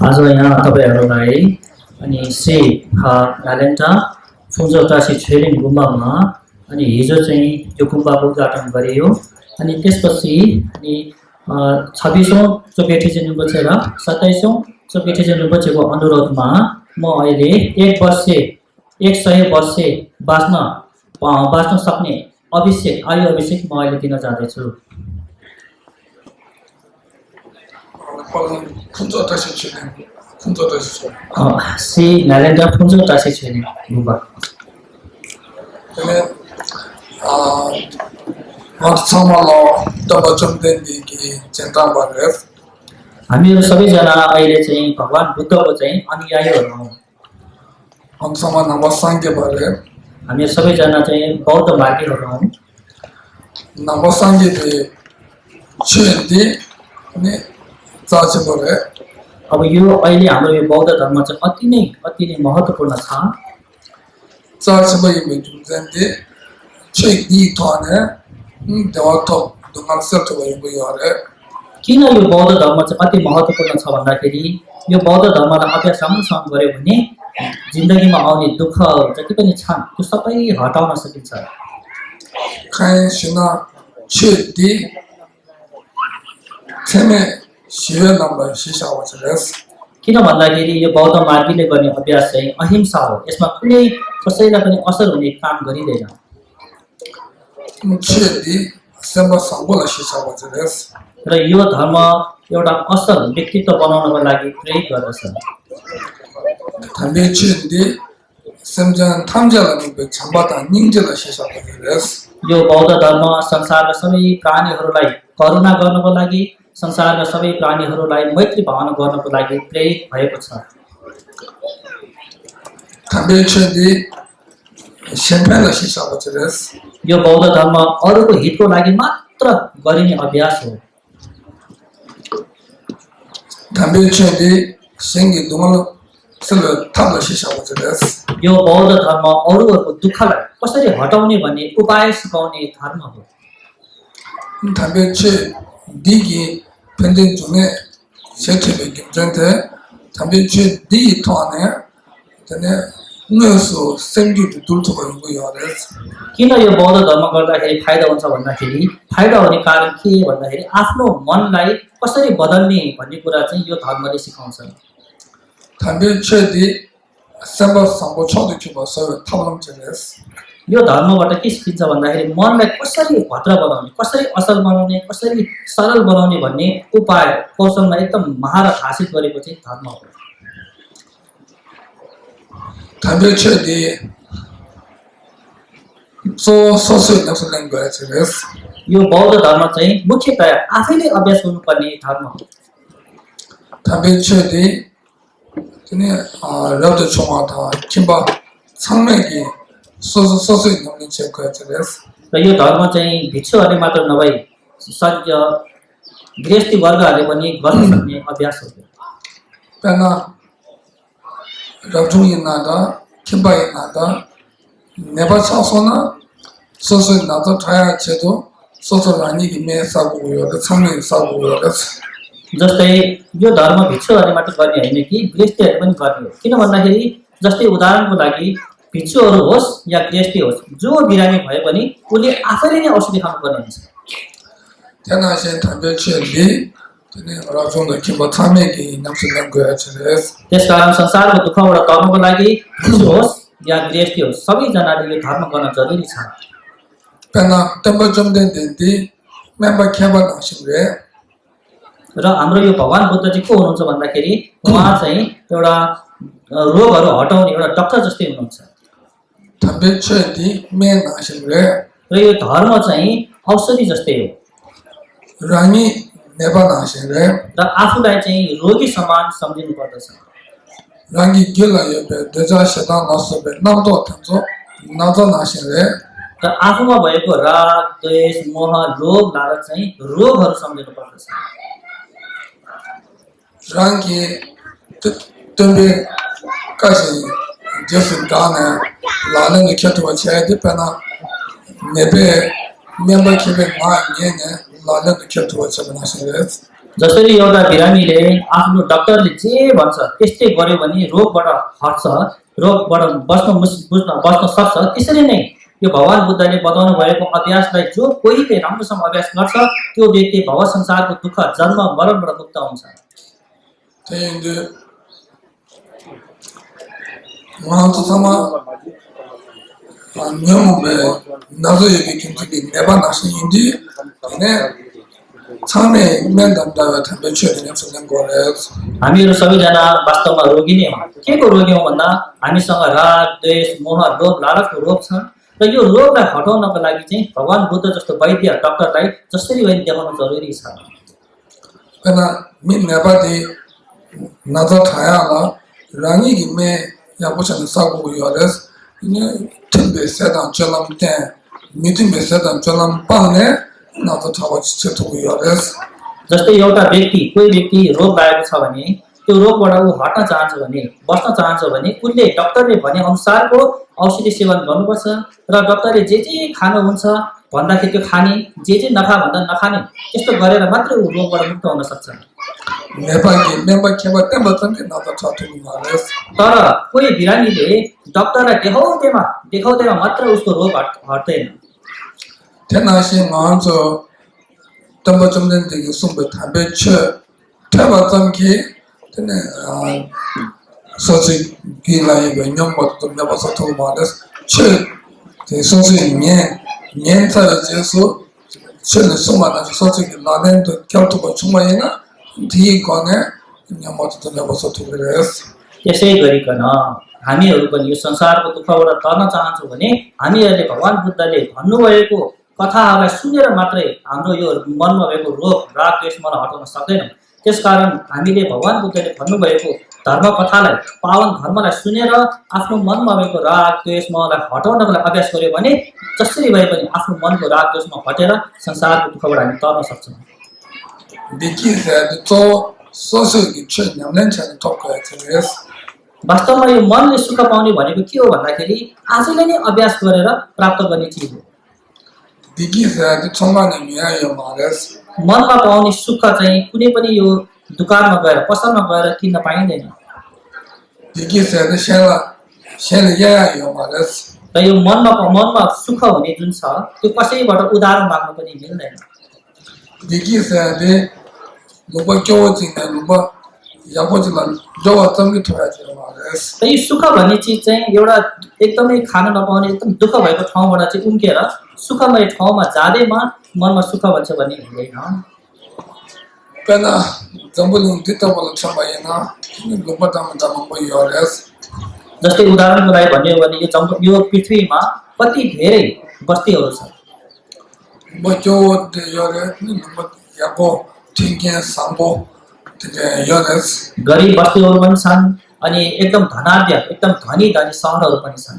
आज यहाँ तपाईहरुलाई अनि श्री नारायणटा फुन्जोटासी छेलिङ गुम्बामा अनि हिजो चाहिँ यो गुम्बाको उद्घाटन गरियो अनि त्यसपछि अनि 26औं चोपेटी चाहिँ रिम्पोछे र 27औं चोपेटी चाहिँ रिम्पोछेको अनुरोधमा म अहिले 100 वर्षे बाँच्न सक्ने आयु अभिषेक म अहिले दिन जाँदैछु। 시 나렌다 푼조 다시 주니 누가 हामीहरू सबैजना अहिले चाहिँ भगवान बुद्धको चाहिँ अनुयायीहरू हौं। हामीहरू सबैजना चाहिँ बौद्ध मार्गीहरू हौं। अब यो अहिले हाम्रो यो बौद्ध धर्म चाहिँ अति नै महत्त्वपूर्ण छ। किन यो बौद्ध धर्म चाहिँ अति महत्त्वपूर्ण छ भन्दाखेरि यो बौद्ध धर्मलाई अभ्यास राम्रोसँग गर्यो भने जिन्दगीमा आउने दुःख जति पनि छन् त्यो सबै हटाउन सकिन्छ। किन भन्दाखेरि यो बौद्ध मार्गीले गर्ने अभ्यास चाहिँ अहिंसा हो। यसमा कुनै कसैलाई पनि असर हुने काम गरिदैन। र यो धर्म एउटा असल व्यक्तित्व बनाउनको लागि प्रेरित गर्दछ। यो बौद्ध धर्म संसारका सबै प्राणीहरूलाई करुणा गर्नको लागि, संसारका सबै प्राणीहरूलाई मैत्री भावना गर्नको लागि प्रेरित भएको छ। यो बौद्ध धर्म अरूको हितको लागि मात्र गरिने अभ्यास हो। यो बौद्ध धर्म अरूहरूको दुःखलाई कसरी हटाउने भन्ने उपाय सिकाउने धर्म हो। किन यो बौद्ध धर्म गर्दाखेरि फाइदा हुन्छ भन्दाखेरि फाइदा हुने कारण के भन्दाखेरि आफ्नो मनलाई कसरी बदल्ने भन्ने कुरा चाहिँ यो धर्मले सिकाउँछ। यो धर्मबाट के सिकिन्छ भन्दाखेरि मनलाई कसरी भद्र बनाउने, कसरी असल बनाउने, कसरी सरल बनाउने भन्ने उपाय कौशलमा एकदम महारत हासिल गरेको चाहिँ धर्म हो। यो बौद्ध धर्म चाहिँ मुख्यतया आफैले अभ्यास गर्नुपर्ने धर्म हो। र यो धर्म चाहिँ भिक्षुहरूले मात्र नभई गृहस्थी वर्गहरूले पनि गर्न सक्ने अभ्यास हो। जस्तै यो धर्म भिक्षुहरूले मात्र गर्ने होइन कि गृहस्थीहरूले पनि गर्ने हो। किन भन्दाखेरि जस्तै उदाहरणको लागि भिक्षुहरू होस् या गृहस्थी होस्, जो बिरामी भए पनि उनले आफैले नै औषधि खानुपर्ने हुन्छ। त्यसकारण संसारको दुःखबाट तर्नको लागि भिक्षु होस् या गृहस्थी होस्, सबैजनाले यो धर्म गर्न जरुरी छ। र हाम्रो यो भगवान बुद्ध चाहिँ को हुनुहुन्छ भन्दाखेरि उहाँ चाहिँ एउटा रोगहरू हटाउने एउटा डाक्टर जस्तै हुनुहुन्छ। र यो धर्म चाहिँ औषधि जस्तै हो। र आफूलाई चाहिँ रोगी समान सम्झिनु पर्दछ। र आफूमा भएको राग, द्वेष, मोह, लोभ, लालच चाहिँ रोगहरू सम्झिनु पर्दछ। जसरी एउटा बिरामीले आफ्नो डाक्टरले जे भन्छ त्यस्तै गर्यो भने रोगबाट हट्छ, रोगबाट बस्न सक्छ, त्यसरी नै यो भगवान बुद्धले बताउनु भएको अभ्यासलाई जो कोहीले राम्रोसँग अभ्यास गर्छ त्यो व्यक्ति भव संसारको दुःख जन्म मरणबाट मुक्त हुन्छ। 근데 마음속에만 안녕하면 나도 얘기 김치기 내가 나시인지 근데 처음에 면담다가 담배 취하는 없었는 거래. हामीहरू सबैजना वास्तवमा रोगी नै हौं। के को रोगी हौं भन्दा हामीसँग राग, द्वेष, मोह, लोभ, लालचको रोग छ र यो रोगलाई हटाउनको लागि चाहिँ भगवान बुद्ध जस्तो वैद्य डाक्टरलाई जसरी पनि देखाउन जरुरी छ। 그러나 민 내바디 나도 타야라 랑이 김에 야보셔는 싸고 요래서 이제 팀베 세단 절람때 미팅베 세단 절람 빵네 나도 타고 지쳐도 요래서 जस्तै एउटा व्यक्ति कोही व्यक्ति रोग लागेको छ भने त्यो रोगबाट उ हट्न चाहन्छ भने बस्न चाहन्छ भने उनले डाक्टरले भने अनुसारको औषधि सेवन गर्नुपर्छ र डाक्टरले जे खानु हुन्छ भन्दाखेरि त्यो खाने जे नखा भन्दा नखाने त्यस्तो गरेर मात्र उ रोगबाट मुक्त हुन सक्छ। नेपाली मेम्बर केमा तेम्बतले नाता थाटु मारेस तर कोही बिरामीले डाक्टरलाई देखाउँदैमा मात्र उसको रोग हट्दैन। तेनासी मान्छ तम्बचमले देखि सुम्बे थाबे छ थाबतमकी तेने सोचे गिलाई गन्यम मत नबस थाउ मारेस छ ते सोचे 년차 제수 전에 소마나 소식이 나는데 결투가 충분히나 뒤에 거네 그냥 뭐도 내버서 두그래서 त्यसै गरिकन हामीहरू पनि यो संसारको दुःखबाट तर्न चाहन्छौँ भने हामीहरूले भगवान बुद्धले भन्नुभएको कथाहरूलाई सुनेर मात्रै हाम्रो यो मनमा भएको रोग राग द्वेषलाई हटाउन सक्दैनौँ। त्यसकारण हामीले भगवान बुद्धले भन्नुभएको धर्म कथालाई पावन धर्मलाई सुनेर आफ्नो मनमा भएको राग द्वेषलाई हटाउनको लागि अभ्यास गर्यो भने जसरी भए पनि आफ्नो मनको राग द्वेषमा हटेर संसारको दुःखबाट हामी तर्न सक्छौँ। देखिए तो सोशल की न्यामलन छन टोक्यो छ वास्तवमा यो मनले सुख पाउने भनेको के हो भन्दाखेरि आजैले नै अभ्यास गरेर प्राप्त गर्ने चिज हो। देखिए छमाने मिया यो मारेस मनमा पाउने सुख चाहिँ कुनै पनि यो दुकानमा गएर पसलमा गएर किन्न पाइँदैन। देखिए शेला या यो मारेस र यो मनमा सुख हुने जुन छ त्यो कसैबाट उधार माग्न पनि मिल्दैन। देखिए लुबा क्यों जिने लुबा याबोजला जो अतमले थोयाछ मारेस र यो सुख भन्ने चिज चाहिँ एउटा एकदमै खान नपाउने एकदम दुःख भएको ठाउँबाट चाहिँ उम्केर सुखमय ठाउँमा जाँदैमा मनमा सुख भन्छ भन्ने हुँदैन। पेना जम्बुलिङ दितबल छमायना लुबा दम योरेस जस्तै उदाहरणको लागि भन्यो भने यो पृथ्वीमा कति धेरै बस्तीहरू छन्। बच्चो योरे लुबा याबो थिंके सांबो योरेस गरिब बस्तीहरू पनि छन् अनि एकदम धनाढ्य एकदम धनी सहरहरू पनि छन्।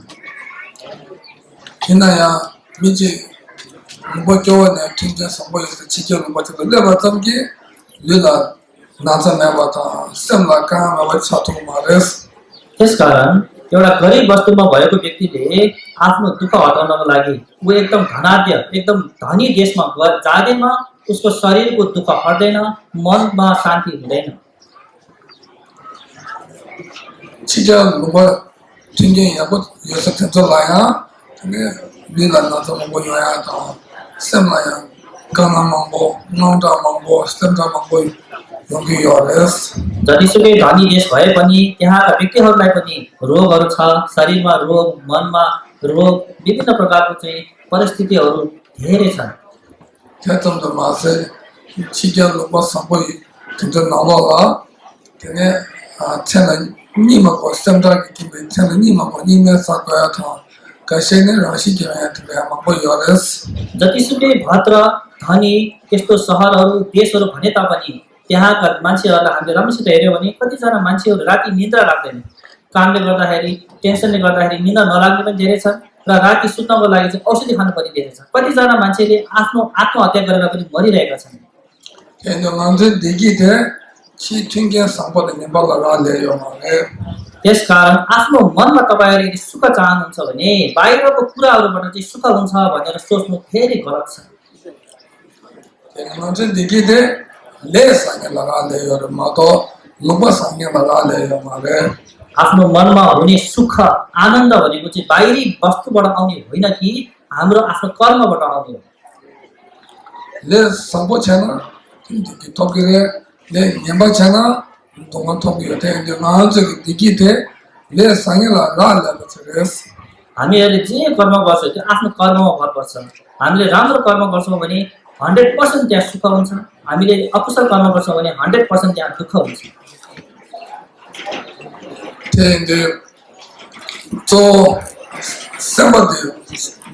किनया मिजे लुबा क्यों ने थिंके सांबो यो चिके लुबा त लेबा तमके लेला नाचा मेबाता समला काममा छातो मारेस। त्यसकारण एउटा गरिब वस्तुमा भएको व्यक्तिले आफ्नो दुःख हटाउनको लागि ऊ एकदम धनाढ्य एकदम धनी देशमा जाँदैमा उसको शरीरको दुःख हट्दैन, मनमा शान्ति हुँदैन। चिजा लुबा थिंके याबो यो सत्य लाया ने लेला नाचा मबो योया त समला या कामा मबो नौटा मबो स्टमटा मबो योगी योरेस जतिसुकै धनी देश भए पनि त्यहाँका व्यक्तिहरूलाई पनि रोगहरू छ, शरीरमा रोग, मनमा रोग, विभिन्न प्रकारको चाहिँ परिस्थितिहरू धेरै छन्। त्यतम त मासे चिजा लुबा सबै किन नलाला केने छन निमको स्टमटा कि छन निमको निमे सकाया था कसैले राशि ज्ञान त मबो योरेस जतिसुकै भद्र धनी त्यस्तो सहरहरू देशहरू भने तापनि त्यहाँका मान्छेहरूलाई हामीले राम्रोसित हेर्यो भने कतिजना मान्छेहरू राति निद्रा लाग्दैन। कामले गर्दाखेरि टेन्सनले गर्दाखेरि निद्रा नलाग्ने पनि धेरै छन् र राति सुत्नको लागि चाहिँ औषधि खानु पनि धेरै छ। कतिजना मान्छेले आफ्नो आत्महत्या गरेर पनि मरिरहेका छन्। त्यसकारण आफ्नो मनमा तपाईँहरूले यदि सुख चाहनुहुन्छ भने बाहिरको कुराहरूबाट चाहिँ सुख हुन्छ भनेर सोच्नु धेरै गलत छ। ले संगे लगा ले और मातो लुबा संगे लगा ले हमारे आफ्नो मनमा हुने सुख आनन्द भनेको चाहिँ बाहिरी वस्तुबाट आउने होइन कि हाम्रो आफ्नो कर्मबाट आउने हो। ले संबो छैन दिकी टोकेरे ले नेम्बा छैन दोंगन टोकियो थे जो नाम से दिकी थे ले सांगेला राला बचरेस हामीहरूले जे कर्म गर्छौँ त्यो आफ्नो कर्ममा भर पर्छ। हामीले राम्रो कर्म गर्छौँ भने 100% त्यहाँ सुख हुन्छ। हामीले अकुशल कर्म गर्छौँ भने 100% त्यहाँ दुःख हुन्छ। थे इनके तो संबंधी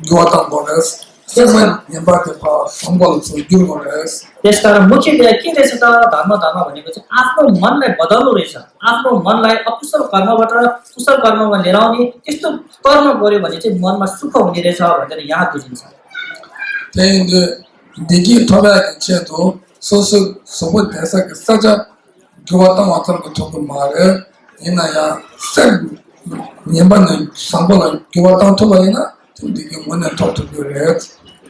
गुआता बोलेस सेवन नेम्बा के पास संबल से जुड़ बोलेस त्यसकारण मुख्य कुरा के रहेछ त धर्म भनेको चाहिँ आफ्नो मनलाई बदल्नु रहेछ। आफ्नो मनलाई अकुशल कर्मबाट कुशल कर्ममा लिएर आउने त्यस्तो कर्म गर्यो भने चाहिँ मनमा सुख हुने रहेछ भनेर यहाँ बुझिन्छ। थे इनके दिकी थोड़ा के चेतो सोसो सबो ऐसा के सजा गुआता मात्र को ठोक मारे इना या सब नेम्बा ने संबल गुआता तो बना दिकी मन ठोक ठोक रहेस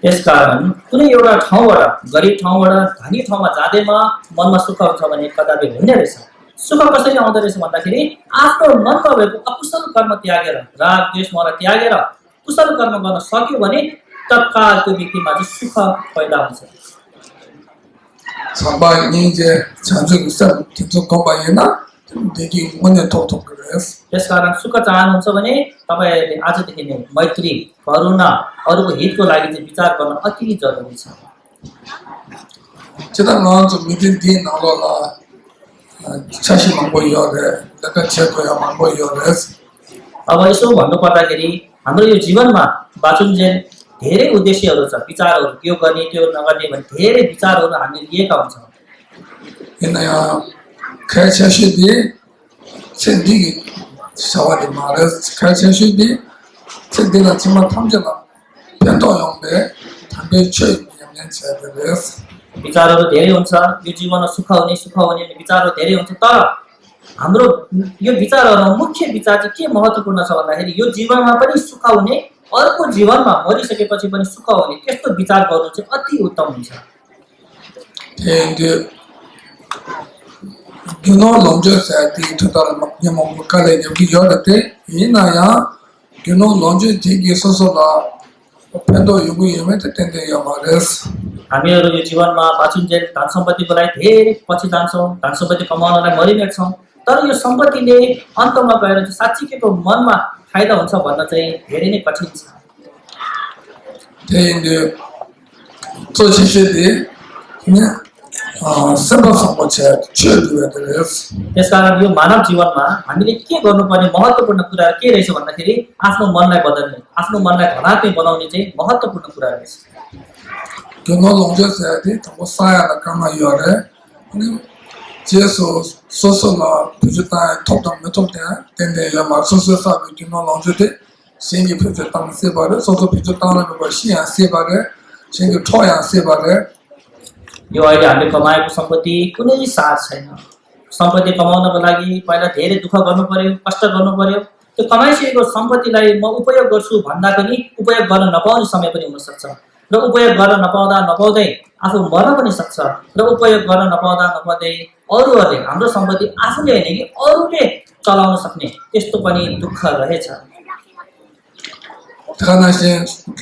त्यसकारण कुनै एउटा ठाउँबाट गरिब ठाउँबाट धनी ठाउँमा जाँदैमा मनमा सुख हुन्छ भने कदापि हुने रहेछ। सुख कसरी आउँदो रहेछ भन्दाखेरि आफ्नो मनमा भएको अकुशल कर्म त्यागेर राग द्वेष मोह त्यागेर कुशल कर्म गर्न सक्यो भने तत्काल त्यो व्यक्तिमा चाहिँ सुख पैदा हुन्छ। संबा निजे चांजु सब तितो कोबायना दिकी मन ठोक ठोक रहेस त्यसकारण सुख चाहनुहुन्छ भने तपाईहरुले आजदेखि नै मैत्री करुणा अरूको हितको लागि चाहिँ विचार गर्न अति जरुरी छ। 제가 나한테 믿은 뒤 나로라 자신 망보여래 내가 제거야 망보여래 अब यसो भन्नु पर्दाखेरि हाम्रो यो जीवनमा बाँचुन्जेल धेरै उद्देश्यहरू छ। विचारहरू त्यो गर्ने त्यो नगर्ने भन्ने धेरै विचारहरू हामीले लिएका हुन्छौँ। 이나야开车学的 생디기 사와디 말을开车学的 생디나 정말 탐져나 변도용배 담배 최 양년 제대로스 विचारहरू धेरै हुन्छ। यो जीवनमा सुख हुने भन्ने विचारहरू धेरै हुन्छ। तर हाम्रो यो विचारहरुमा मुख्य विचार चाहिँ के महत्त्वपूर्ण छ भन्दाखेरि यो जीवनमा पनि सुख हुने अर्को जीवनमा मरिसकेपछि पनि सुख हुने त्यस्तो विचार गर्नु चाहिँ अति उत्तम हुन्छ। 근데 균노 론저사티 토탈 막냐모카레 여기 여러때 이나야 균노 론저 되게 소소다 펜도 요구 예메테 텐데 야마레스 हामीहरू यो जीवनमा बाँचुन्जेल धन सम्पत्तिको लागि धेरै पछि जान्छौँ। धन सम्पत्ति कमाउनलाई मरिमेट्छौँ। तर यो सम्पत्तिले अन्तमा गएर चाहिँ साच्चीको मनमा फाइदा हुन्छ भन्न चाहिँ धेरै नै कठिन छ। 근데 조치시디 त्यसकारण यो मानव जीवनमा हामीले के गर्नुपर्ने महत्त्वपूर्ण कुरा के रहेछ भन्दाखेरि आफ्नो मनलाई बदल्ने आफ्नो मनलाई धनात्मक बनाउने चाहिँ महत्त्वपूर्ण कुरा रहेछ। 균노 론저사티 또 사야라 까마요레 제소 소소나 부주타 톱담 메톱데 텐데 야마 소소사 균노 론저데 생기 부주타 세바레 소소 부주타나 버시야 세바레 생기 토야 세바레 यो अहिले हामीले कमाएको सम्पत्ति कुनै सार छैन। सम्पत्ति कमाउनको लागि पहिला धेरै दुःख गर्नु पर्यो, कष्ट गर्नु पर्यो। त्यो कमाइसकेको सम्पत्तिलाई म उपयोग गर्छु भन्दा पनि उपयोग गर्न नपाउने समय पनि हुन सक्छ र उपयोग गर्न नपाउँदै आफू मर्न पनि सक्छ र उपयोग गर्न नपाउँदै अरूहरूले हाम्रो सम्पत्ति आफूले हैन कि अरूले चलाउन सक्ने त्यस्तो पनि दुःख रहेछ। थानासे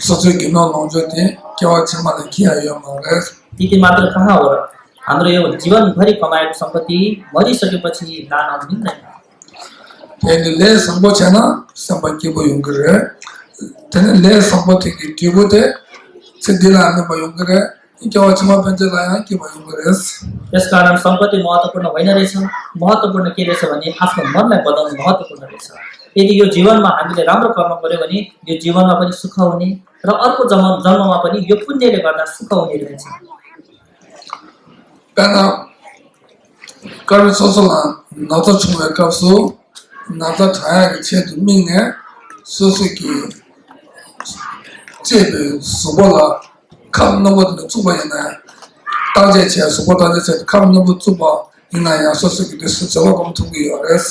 सोचे 균노 론저데 केवाचमाले कियायो मारे त्यति मात्र कहाँ हो र हाम्रो यो जीवनभरि कमाएको सम्पत्ति मरिसकेपछि दान मिल्दैन। ले संबो छैन सम्पत्ति बयो गरे तने ले सम्पत्ति के केबोते सिद्धिला हामी बयो गरे केवाचमा पञ्चलाय के बयो गरेस त्यसकारण सम्पत्ति महत्त्वपूर्ण होइन रहेछ। महत्त्वपूर्ण के रहेछ भने आफ्नो मनलाई बदल्नु महत्त्वपूर्ण रहेछ। यदि यो जीवनमा हामीले राम्रो कर्म गर्यो भने यो जीवनमा पनि सुख हुने र अर्को जन्ममा पनि यो पुण्यले गर्दा सुख हुने रहेछ। kana kar sosola nata chungwe kapsu nata thaya ki che tu mingne soso ki chebe subola kam nobo tsuba yana taje che subo taje che kam nobo tsuba ina ya soso ki desu chaba kom tungi yores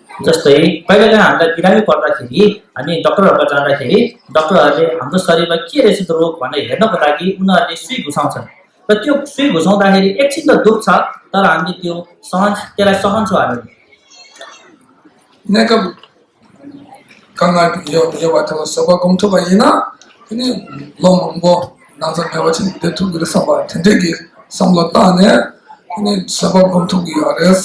जस्तै पहिला हामीलाई बिरामी पर्दाखेरि हामी डाक्टरहरुमा जाँदाखेरि डाक्टरहरूले हाम्रो शरीरमा के रहेछ त रोग भनेर हेर्नको लागि उनीहरूले सुई घुसाउँछन् र त्यो सुई घुसाउँदाखेरि एकछिन त दुख्छ तर हामीले त्यसलाई सहन्छौँ हामीले। 내가 강할 요 같은 서버 검토바이나 그냥 너무 뭐 나서 배워진 대통령의 서버 텐데기 samlotane अनि सबै कम्थुकी हरेस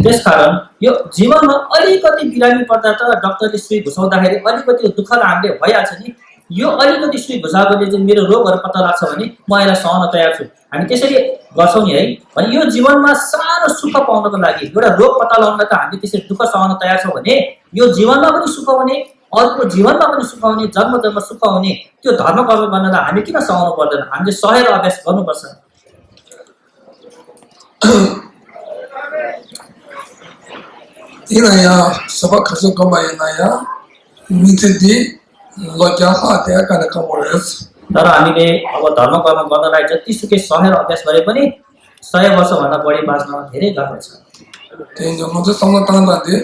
त्यसकारण यो जीवनमा अलिकति बिरामी पर्दा त डाक्टरले सुई घुसाउँदाखेरि अलिकति दुःख र हामीले भइहाल्छ नि यो अलिकति सुई घुसाएकोले चाहिँ मेरो रोगहरू पत्ता लाग्छ भने म यसलाई सहन तयार छु हामी त्यसरी गर्छौं नि है अनि यो जीवनमा सानो सुख पाउनको लागि एउटा रोग पत्ता लगाउनलाई त हामी त्यसरी दुःख सहन तयार छौं भने यो जीवनमा पनि सुख हुने अर्को जीवनमा पनि सुख हुने जन्म जन्म सुख हुने त्यो धर्म कर्म गर्नलाई हामी किन सहनु पर्दैन हामीले सहेर अभ्यास गर्नुपर्छ इनाया सब खर्च कमाइनाया मिथि लग्याहा त्यहाँ kana कमरेस तर हामीले अब धर्म कर्म गर्नलाई जतिसुकै सहेर अभ्यास गरे पनि 100 वर्ष भन्दा बढी बाँच्न धेरै गाह्रो छ त्यही जो म चाहिँ समतान्दाले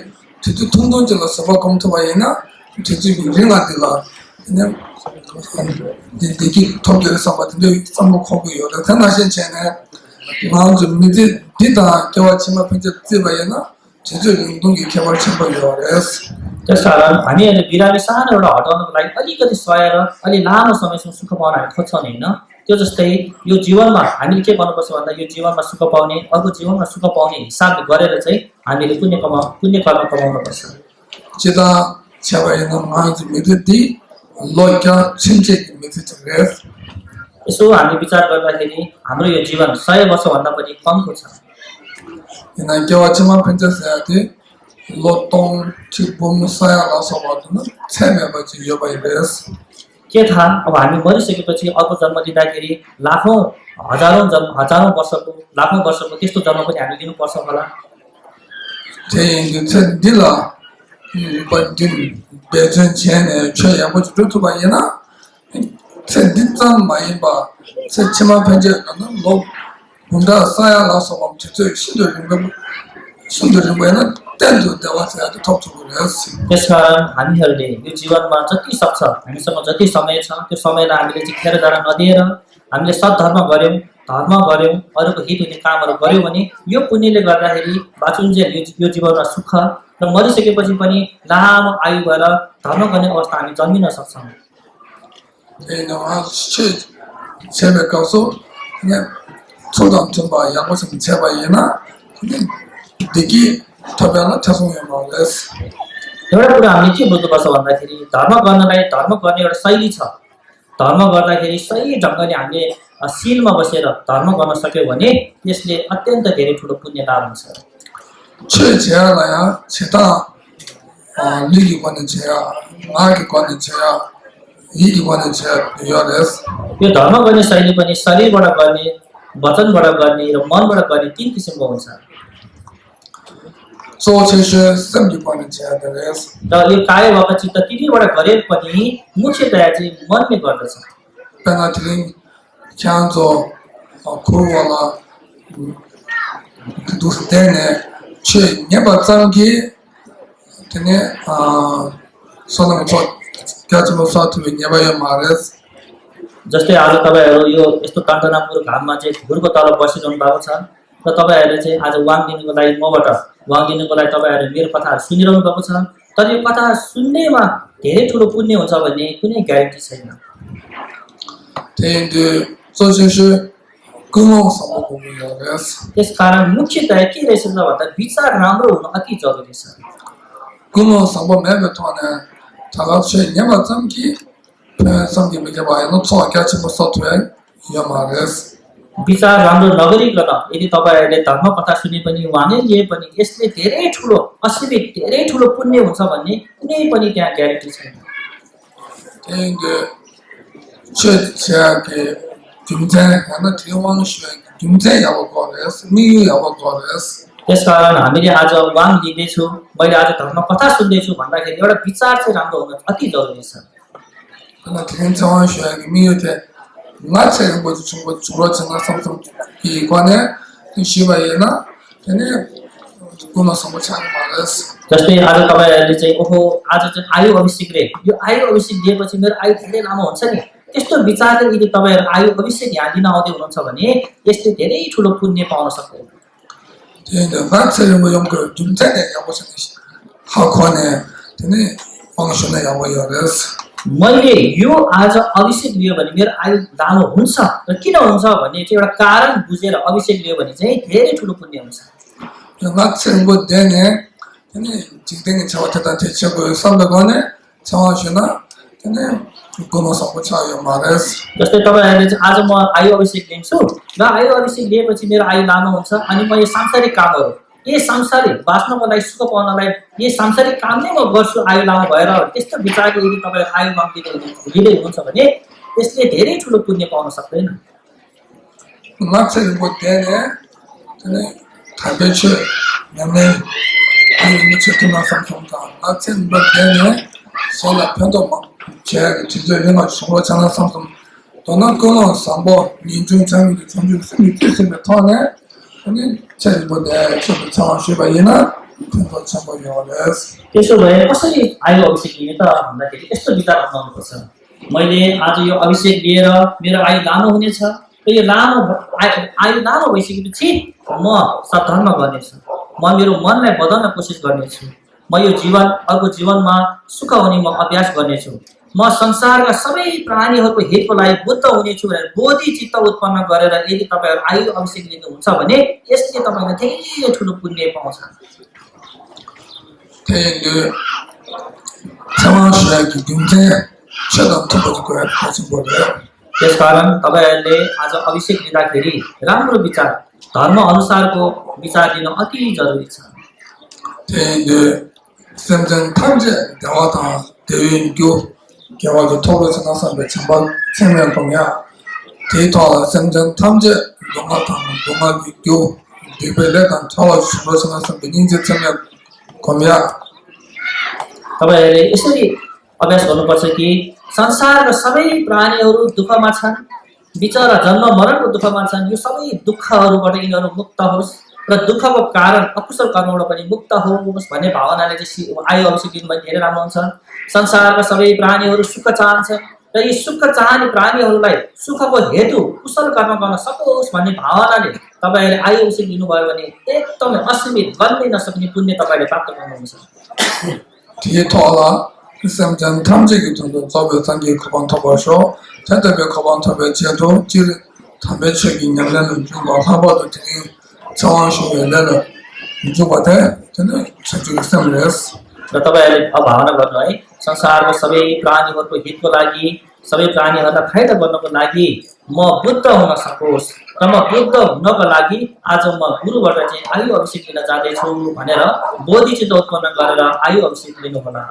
त्यो थुन्दो जला सब कम्थबाइना त्यो रिङा दिला ने दिकी थोके समतले सम खोको यो र तनासिन छैन माउज मिथि दिदा केवाचिमा पनि चाहिँ 제주 운동이 개발침벌이요. त्यसकारण हामीहरूले बिरामी सानो एउटा हटाउनको लागि अलिकति सहेर अलि लामो समयसम्म सुख पाउन हामी खोज्छौं हैन त्यो जस्तै यो जीवनमा हामीले के गर्नुपर्छ भन्दा यो जीवनमा सुख पाउने अर्को जीवनमा सुख पाउने हिसाबले गरेर चाहिँ हामीले पुण्य कर्म कमाउनु पर्छ 제가 제바이는 마지 미드디 लोइका छिन्चे मिथि चग्रेस यसो हामी विचार गर्दाखेरि हाम्रो यो जीवन 100 वर्ष भन्दा पनि कमको छ ina केवाचिमा पञ्चसयाति लोटोङ चिबुम सयाला सबदन छेमेबा जियो बाइबेस के थाहा अब हामी मरिसकेपछि अर्को जन्म दिँदाखेरि लाखौं हजारौं वर्षको लाखौं वर्षको त्यस्तो जन्म पनि हामी लिनु पर्छ होला त्यही छ दिला बदिन बेजन छेने छया म जुटु भएन छ दिन्छम माइबा छ छिमा पञ्चे न लो हुँदा सयाला सबम चाहिँ सुन्दर भएन त्यही देवाचा थप्छु गरेस त्यसकारण हामीहरूले यो जीवनमा जति सक्छ हामीसँग जति समय छ त्यो समयलाई हामीले चाहिँ खेर जान नदिएर हामीले सद्धर्म गर्यौं धर्म गर्यौं अरूको हित हुने कामहरू गर्यौं भने यो पुण्यले गर्दाखेरि बाँचुन्जेल यो जीवनमा सुख र मरिसकेपछि पनि लामो आयु भएर धर्म गर्ने अवस्था हामी जन्मिन सक्छौं ए नवा छेबे कासो ने 초당 좀 봐. 양고선 제바이나 देखि थपेला थसोयो मलेस एउटा कुरा हामीले के बुझ्नुपर्छ भन्दाखेरि धर्म गर्नलाई धर्म गर्ने एउटा शैली छ धर्म गर्दाखेरि सही ढंगले हामीले शीलमा बसेर धर्म गर्न सक्यौ भने यसले अत्यन्त धेरै ठूलो पुण्य लाभ हुन्छ छेछ्यालाया छेता लिगि गर्ने छ्या मागे गर्ने छ्या हिगि गर्ने छ्या योरेस यो धर्म गर्ने शैली पनि शरीरबाट गर्ने वचनबाट गर्ने र मनबाट गर्ने तीन किसिमको हुन्छ सो छेसे सम्झि पर्ने छ दरेस र यो काय भएको चित्त तिनीबाट गरे पनि मुख्यतया चाहिँ मनले गर्दछ पेनाट्रिङ चान्सो खुवाला दुस्तेने छे नेबा चंगी तने सोनम छ क्याचमा साथमा नेबा यो मारेस जस्तै आज तपाईहरु यो यस्तो कान्तनापुर घाममा चाहिँ घुरको तल बसिरहनु भएको छ र तपाईहरुले चाहिँ आज वाङ दिनुको लागि मबाट वाङ दिनुको लागि तपाईहरु मेरो कथाहरु सुनिरहनु भएको छ तर यो कथा सुन्नेमा धेरै ठूलो पुण्य हुन्छ भन्ने कुनै ग्यारेन्टी छैन त्यही सोचेछु गुमो सम्बन्ध गरेस त्यसकारण मुख्यतया के रहेछ भन्दा विचार राम्रो हुनु अति जरुरी छ गुमो सम्बन्ध मेबेटोने थाहा छ नेमा चम्की समझे में जब आया ना तो क्या चीज़ मसात हुआ है या मारेस विचार राम्रो नगरिकन यदि तपाईहरुले धर्म कथा सुने पनि वाङै लिए पनि यसले धेरै ठूलो असीमित धेरै ठूलो पुण्य हुन्छ भन्ने कुनै पनि त्यहाँ ग्यारेन्टी छैन त्यही छेछ्या के जुम्जे हैन थिवाङ शुए जुम्जे याव गरेस मियु याव गरेस त्यसकारण हामीले आज वाङ दिँदै छु मैले आज धर्म कथा सुन्दै छु भन्दाखेरि एउटा विचार चाहिँ राम्रो हुन अति जरुरी छ那天早上学没有的，那才我就从我做了这个什么一关呢，你喜欢也那，真的，我们什么钱嘛的是。जस्तै आज तपाईहरुले चाहिँ ओहो आज चाहिँ आयु अभिषेक रे यो आयु अभिषेक दिएपछि मेरो आयु धेरै लामो हुन्छ नि त्यस्तो विचारले यदि तपाईहरु आयु अभिषेक ध्यान दिन आउँदै हुनुहुन्छ भने यसले धेरै ठूलो पुण्य पाउन सक्नुहुन्छ त्यही त मान्छेले म यमको जुन चाहिँ याको छ 하코네 되네 방송에 야고요레스 मैले यो आज अभिषेक लियो भने मेरो आयु लामो हुन्छ र किन हुन्छ भन्ने चाहिँ एउटा कारण बुझेर अभिषेक लियो भने चाहिँ धेरै ठुलो पुण्य हुन्छ 나츠고 되네 되네 지등이 저한테 대체고 선배거네 정하시나 되네 고노서 고차요 말레스 जस्तै तपाईहरुले चाहिँ आज म आयु अभिषेक लिन्छु र आयु अभिषेक लिएपछि मेरो आयु लामो हुन्छ अनि म यो सांसारिक कामहरु यी सांसारिक बाँच्नको लागि सुख पाउनलाई यी सांसारिक काम नै म गर्छु आयु लामो भएर त्यस्तो विचारले यदि तपाई आयु लिँदै हुनुहुन्छ भने त्यसले धेरै ठुलो पुण्य पाउन सक्दैन 나츠고 되네 되네 타베체 내가 이 무척이나 상상다 나츠고 되네 소나 편도 막 제가 진짜 이런 정말 장난 상품 또는 그런 상보 민중 장비 전주 승리 뜻을 터네 아니 제보다 좀 상황시바이나 그거 참고요레스 त्यसो भए कसरी आयु अभिषेक लिने त भन्दाखेरि यस्तो विचार अपनाउनु पर्छ मैले आज यो अभिषेक लिएर मेरो आयु लामो हुनेछ र यो आयु लामो भइसकेपछि म सद्धर्म गर्नेछु म मेरो मनलाई बदल्न कोसिस गर्नेछु म यो जीवन अर्को जीवनमा सुख हुने म अभ्यास गर्नेछु म संसारका सबै प्राणीहरूको हितको लागि बुद्ध हुनेछु भनेर बोधि चित्त उत्पन्न गरेर यदि तपाईहरु आयु अभिषेक लिनुहुन्छ भने यसले तपाईलाई धेरै ठुलो पुण्य पाउँछ तेले समाजको जुनले चलन थपको खास बोल्यो त्यसकारण तपाईहरुले आज अभिषेक लिँदाखेरि राम्रो विचार धर्म अनुसारको विचार लिन अति जरुरी छ तेले semjan 탐제 대화다 대인교 개화도 토론에서 나서면 전반 생명 동야 데이터 semjan 탐제 농가교 대배래단 차와 수로서 나서 민인제 생명 거미야 तपाईहरुले यसरी अभ्यास गर्नुपर्छ कि संसारका सबै प्राणीहरू दुःखमा छन् बिचरा जन्म मरणको दुःखमा छन् यो सबै दुःखहरूबाट यिनीहरू मुक्त होस् र दुःखको कारण अकुशल कर्मबाट पनि मुक्त होस् भन्ने भावनाले चाहिँ आयु अभिषेक लिनु भने धेरै राम्रो हुन्छ संसारका सबै प्राणीहरू सुख चाहन्छन् र यी सुख चाहने प्राणीहरूलाई सुखको हेतु कुशल कर्म गर्न सकोस् भन्ने भावनाले तपाईहरुले आयु अभिषेक लिनुभयो भने एकदमै असीमित गन्नै नसक्ने पुण्य तपाईले प्राप्त गर्नुहुन्छ 디에터라 semjan 탐제기 정도 저be 상기 커번 터버쇼 대대be 커번 터베 제도 지 담배책이 있냐면은 좀 하버도 되게 정황시에는 जुगते जने सजिलो समलेस र तपाईहरुले अब भावना गर्नु है संसारको सबै प्राणीहरूको हितको लागि सबै प्राणीहरूलाई फाइदा गर्नको लागि म बुद्ध हुन सकोस् र म बुद्ध हुनको लागि आज म गुरुबाट चाहिँ आयु अभिषेक लिन जाँदै छु भनेर बोधिचित्त उत्पन्न गरेर आयु अभिषेक लिनु होला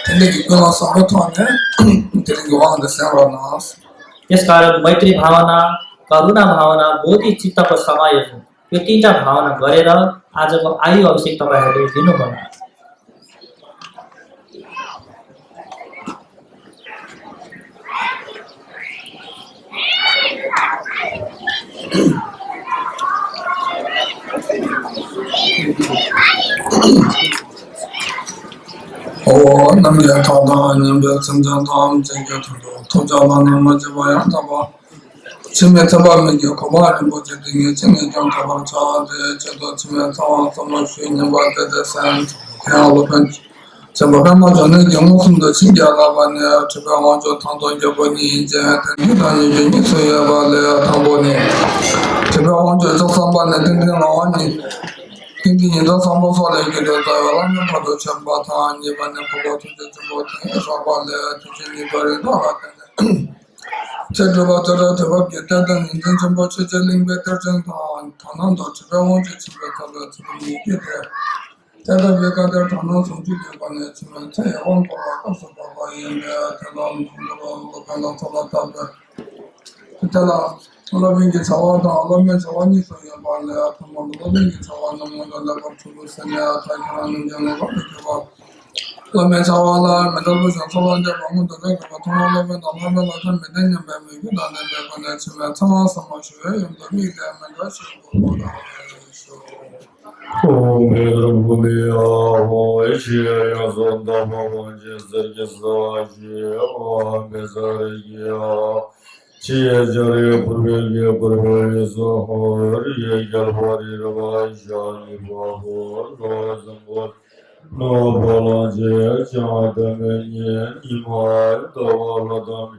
근데 이거는 서로토네 되게 좋아하는 생각나스 त्यसकारण मैत्री भावना करुणा भावना बोधि चित्तको समायोजन यो तीनटा भावना गरेर आजको आयु अभिषेक तपाईहरुले लिनु होला 남자 타다 남자 선장 다음 제가 도자만 맞아 봐야 한다고 지금 잡아면 이거 고마워는 뭐지 등에 생긴 좀 잡아서 저도 지금 상황 somos 수있는 것들에 산 해하고는 전부 한번 전에 영웅도 신기하다 봤네 제가 먼저 당도 여보니 이제 대단히 유니소야 발레 당보니 제가 먼저 적상반에 등등 나왔니 등등이도 선보소를 이렇게 되어라면 봐도 전부 다 이번에 보고 진짜 뭐 해서 발레 진짜 이거를 나왔는데 제주도 대박 예단된 인생 정보 체제링 배터전 단원도 지방원지 집에서 지금 이게 돼. 제가 외가들 단원 성주에 관해 지금 제원고가 가서 봐봐 이제 단원 정도로 간다 돌아다가 그때라 올라빈게 자원도 올라면 자원이 있어야 말이야. 정말 올라빈게 자원은 뭔가 주고 쓰냐 다가는 경우가 그렇고 그러면 자원을 만들고 선서원제 방문도 되고 통화하면 남하면 어떤 매대년 매매고 나는 매번에 지금 상황서 마셔요. 용도미 되면 것이 오메르부미야 오에시야 손다마원제 저게사지 오메사리야 Chiejare purveye purveye sohor ye galvari ravai shani bahor rozangor no balaje chadamenye imar davaladam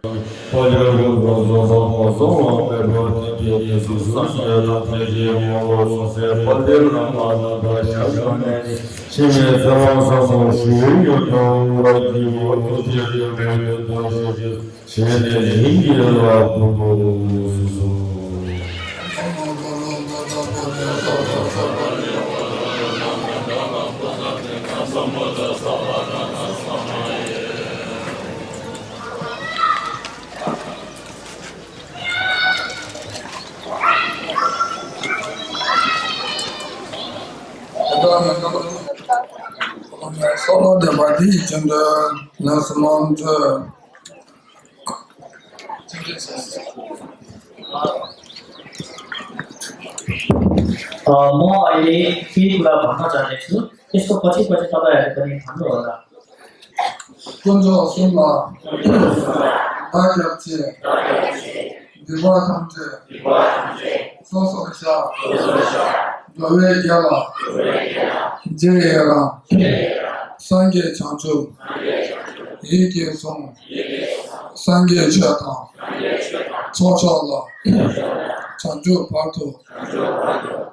pajrago rozo rozo mervati ke Jesus sanya teje mo se padir namana bashane chime sama shuyo to rajivo to teje me to Shene hingira puno Solo de badi içinde nasılmandı म अहिले केही कुरा भन्न चाहनेछु त्यसको पछि पछि तपाईँहरूले पनि भन्नुहोला 군조 순마 다겹지 디바탐제 소소샤 너웨게라 제예라 상계 창조 이계송 상계 제타 초초라 창조 파토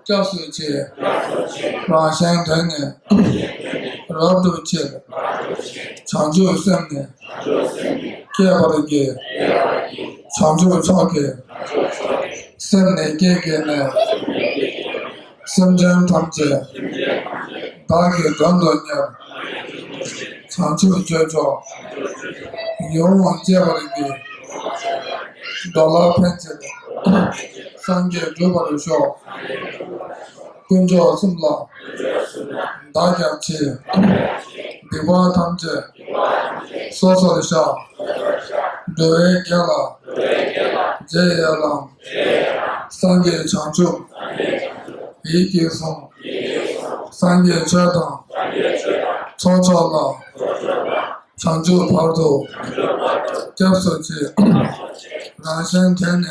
教师节让先等呢绕度节창조生呢개발하게 창조 창게 생내게게네 생전 탐제 다게 단단냐 창조 제조 영원 개발하게 달라 펜제 상계 조발쇼 군조 숨라 다겹지 디바 탐제 소소리샤 너웨게라 제야라 상계 창조 이계성 상계 제당 초초라 창조 파도 접수지 라센테네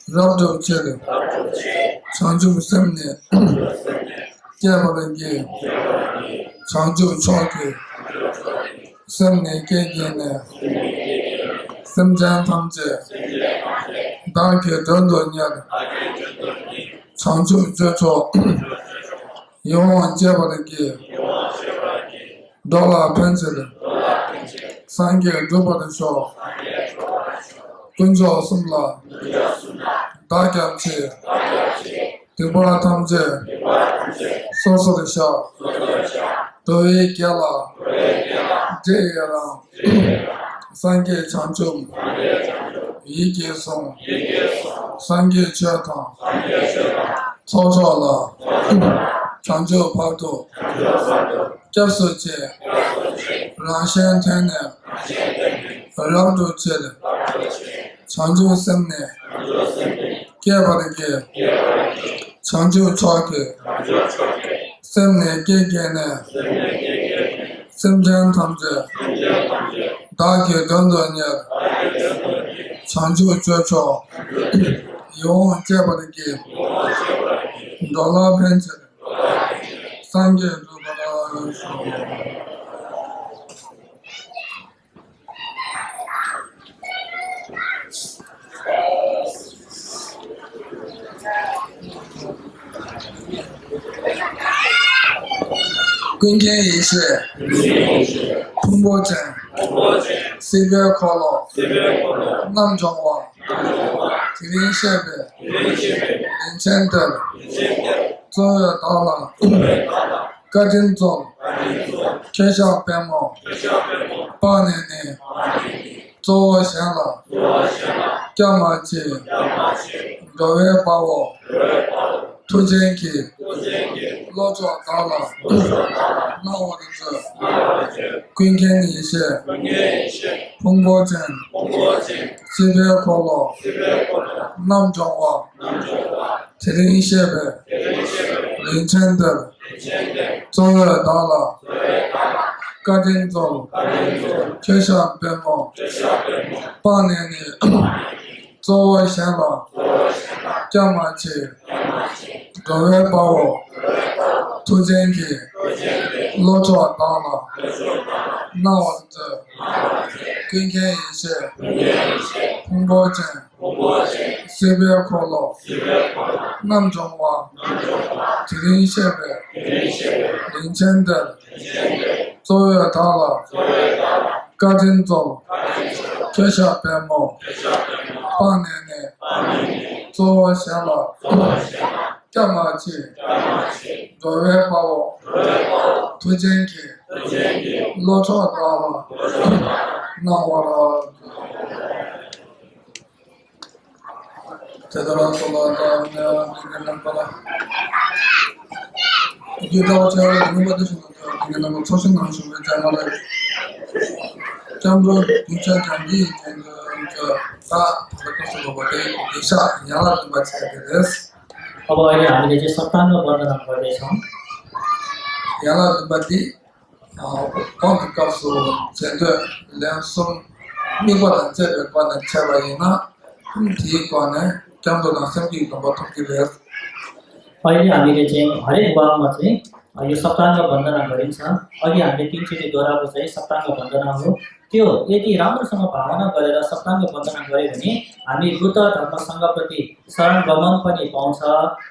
랍도제르 창조 셈네 개발하게 창조 초기 셈네 개개네 셈장 탐제 다게 던던냐 창조 제조 영원 개발하게 달라 펜슬 상계 조바르쇼 군조 숨라 다겹지 디바 탐제 소소리샤 너웨게라 제야라 상계 창조 이계성 상계 제타 초초라 창조 파도 접수제 라센테네 랍도제르 창조 셈네 개발하게 창조 초기 셈네 개개네 셈장 탐제 다게 던던냐 창조 제조 영원 개발하게 달라 펜체 상계 조바라今天仪式，通波镇，西边考了，南庄话，吉林设备，林前的，正月到了，各镇中，天下白毛，8年内，做我闲了，干嘛去？各位把我。推荐给老庄到了，那我的这今天一些通波镇西边考了南庄话吉林设备凌晨的正月到了各镇中天下白毛8年内作为先了，将马去，各位把我推荐给罗卓到了，那我的今天一些红包钱，随便快乐，南中华，吉林设备，零钱的，作为到了，家庭中，学校边牧。8年内，做先了，干嘛去？作为把我推荐给罗超到了，那我了，这个了说了那个了，遇到这样的问题是那个出生的时候在那里，讲着以前讲的这个अब अहिले हामीले चाहिँ सप्ताङ्ग वन्दना गर्दैछौँ अहिले हामीले चाहिँ हरेक वाममा चाहिँ यो सप्ताङ्ग वन्दना गरिन्छ अघि हामीले तीनचोटि दोहोऱ्याएको चाहिँ सप्ताङ्ग वन्दना हो त्यो यदि राम्रोसँग भावना गरेर सप्ताङ्ग वन्दना गर्यो भने हामी बुद्ध धर्मसँगप्रति शरण गमन पनि पाउँछ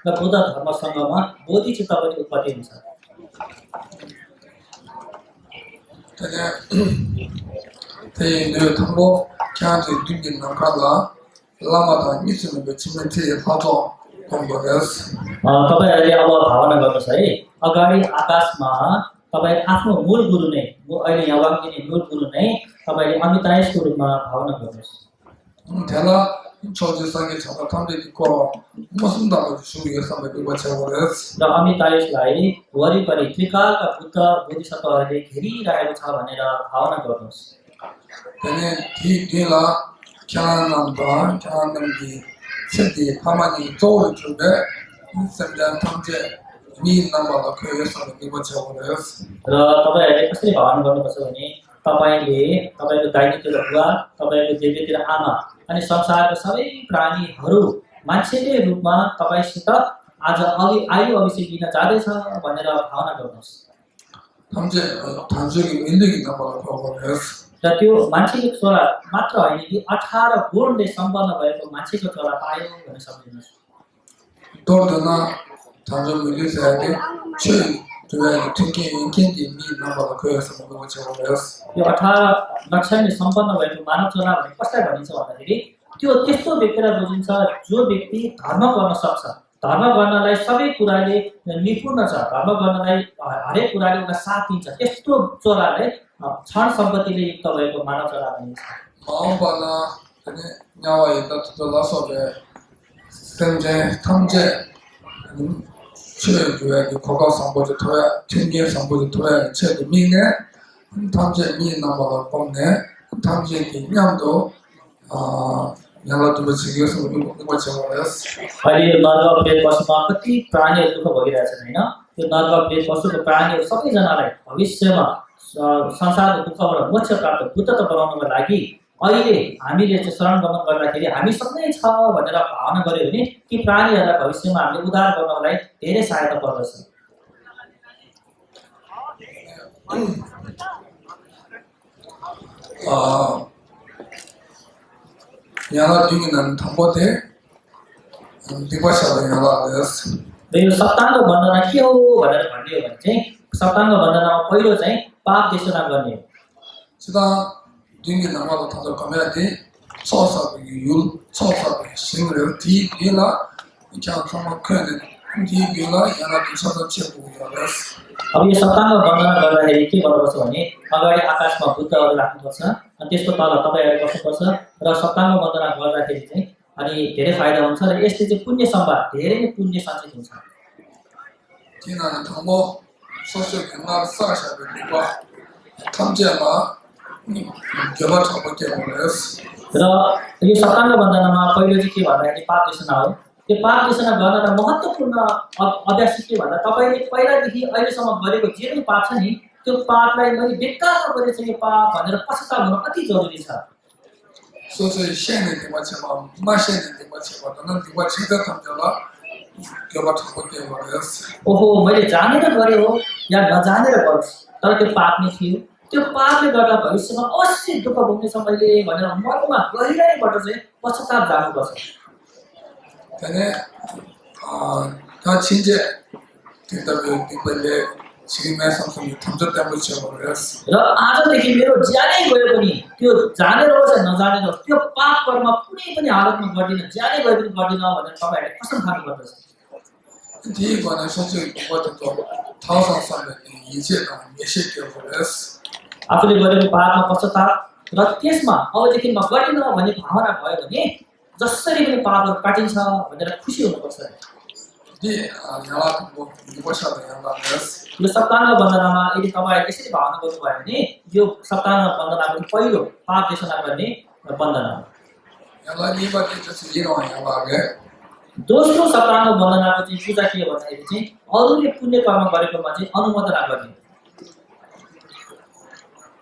र बुद्ध धर्मसँगमा बोधिचित्त पनि उत्पत्ति हुन्छ तपाईहरुले अब भावना गर्नुहोस् है अगाडि आकाशमा तपाई आफ्नो मूल गुरु नै अहिले यहाँ वाक्यले मूल गुरु नै तपाईले अमितायसको रूपमा भावना गर्नुहोस् र अमितायसलाई वरिपरि त्रिकालका बुद्ध बोधिसत्वहरूले घेरिरहेको छ भनेर भावना गर्नुहोस् र तपाईहरुले कसरी भावना गर्नुपर्छ भने तपाईले तपाईको दाहिनेतिर बुवा तपाईको देब्रेतिर आमा अनि संसारका सबै प्राणीहरू मान्छेकै रूपमा तपाईसित आज आयु अभिषेक दिन जाँदैछ भनेर भावना गर्नुहोस् र त्यो मान्छेको छोरा मात्र होइन कि 18 गुणले सम्पन्न भएको मान्छेको छोरा पायो भनेर सम्झिनुहोस् यो 18 लक्षणले सम्पन्न भएको मानव छोरा भने कसलाई भनिन्छ भन्दाखेरि त्यो त्यस्तो व्यक्तिलाई बुझिन्छ जो व्यक्ति धर्म गर्न सक्छ धर्म गर्नलाई सबै कुराले निपुण छ धर्म गर्नलाई हरेक कुराले उसलाई साथ दिन्छ त्यस्तो छोरालाई क्षण सम्पत्तिले युक्त भएको मानव छोरा भनिन्छ अहिले यो नर्ग प्रेत पशुमा कति प्राणीहरू दुःख भोगिरहेछन् हैन यो नर्ग प्रेत पशुको प्राणीहरू सबैजनालाई भविष्यमा संसारको दुःखबाट मोक्ष प्राप्त बुद्ध बनाउनको लागि अहिले हामीले चाहिँ शरण गमन गर्दाखेरि हामी सक्नै छ भनेर भावना गर्यो भने ती प्राणीहरूलाई भविष्यमा हामीले उद्धार गर्नलाई धेरै सहायता पर्दछ यहाँ दिगिनन थम्बोते दिवसहरु यहाँ लाग्छ यो सप्ताङ्ग वन्दना के हो भनेर भनियो भने चाहिँ सप्ताङ्ग वन्दनामा पहिलो चाहिँ पाप देशना गर्ने हो सिधा दिगिनन वाला थाहा कमेटी सोसा युल सोसा सिंगल टी बिना यहाँ सम्म खेले टी बिना यहाँ दिशा चेपु गर्छ अब यो सप्ताङ्ग वन्दना गर्दाखेरि के गर्नुपर्छ भने अगाडि आकाशमा बुद्धहरू राख्नुपर्छ अनि त्यसको तल तपाईहरु बस्नुपर्छ र सप्ताङ्ग वन्दना गर्दाखेरि चाहिँ अनि धेरै फाइदा हुन्छ र यसले चाहिँ पुण्य सम्भार धेरै नै पुण्य सञ्चित हुन्छ किनभने थमो सोशल कन्नड साशा बिबा थम्जेमा गेमा थमो के भन्छ र यो सप्ताङ्ग वन्दनामा पहिलो चाहिँ के भन्दाखेरि पाप देशना हो यो पाप देशना गर्नका महत्त्वपूर्ण अभ्यास के भन्दा तपाईले पहिलादेखि अहिलेसम्म गरेको जे पनि पाप छ नि त्यो पापलाई मैले बेकारमा गरेछ यो पाप भनेर पश्चाताप हुन अति जरुरी छ 说是现的地方去嘛，没现的地方去嘛，那地方去的他们就了，给我超过给我的死。 ओहो मैले जानेर गरेँ हो या नजानेर गर्छु तर त्यो पाप नै थियो त्यो पापले गर्दा भविष्यमा अवश्य दुःख भोग्नेछ मैले भनेर मनमा गहिराइबाट चाहिँ पश्चाताप जानुपर्छ 但呢，他亲戚对那个日本的情感上面，他们就带不起我的死。 र आजदेखि मेरो ज्यानै गयो पनि त्यो जानेर होस् या नजानेर होस् त्यो पाप कर्म कुनै पनि हालतमा गर्दिन ज्यानै गयो पनि गर्दिन भनेर तपाईहरुले कसम खानुपर्दछ 第一个呢，说是我这个头上面的一切呢，也是给我的死。 आफूले गरेको पापमा पश्चाताप र त्यसमा अबदेखि म गर्दिन भन्ने भावना भयो भने जसरी पनि पापहरू काटिन्छ भनेर खुसी हुनुपर्छ 第原来我晓得原来的死。 यो सप्ताह वन्दनामा यदि तपाईहरुले यसरी भावना गर्नुभयो भने यो सप्ताह वन्दनाको पहिलो पाप देशना गर्ने वन्दना 原来礼拜天就是一种原来的。 दोस्रो सप्ताह वन्दनाको चाहिँ पूजा के हो भन्दाखेरि चाहिँ अरूले पुण्य कर्म गरेकोमा चाहिँ अनुमोदना गर्ने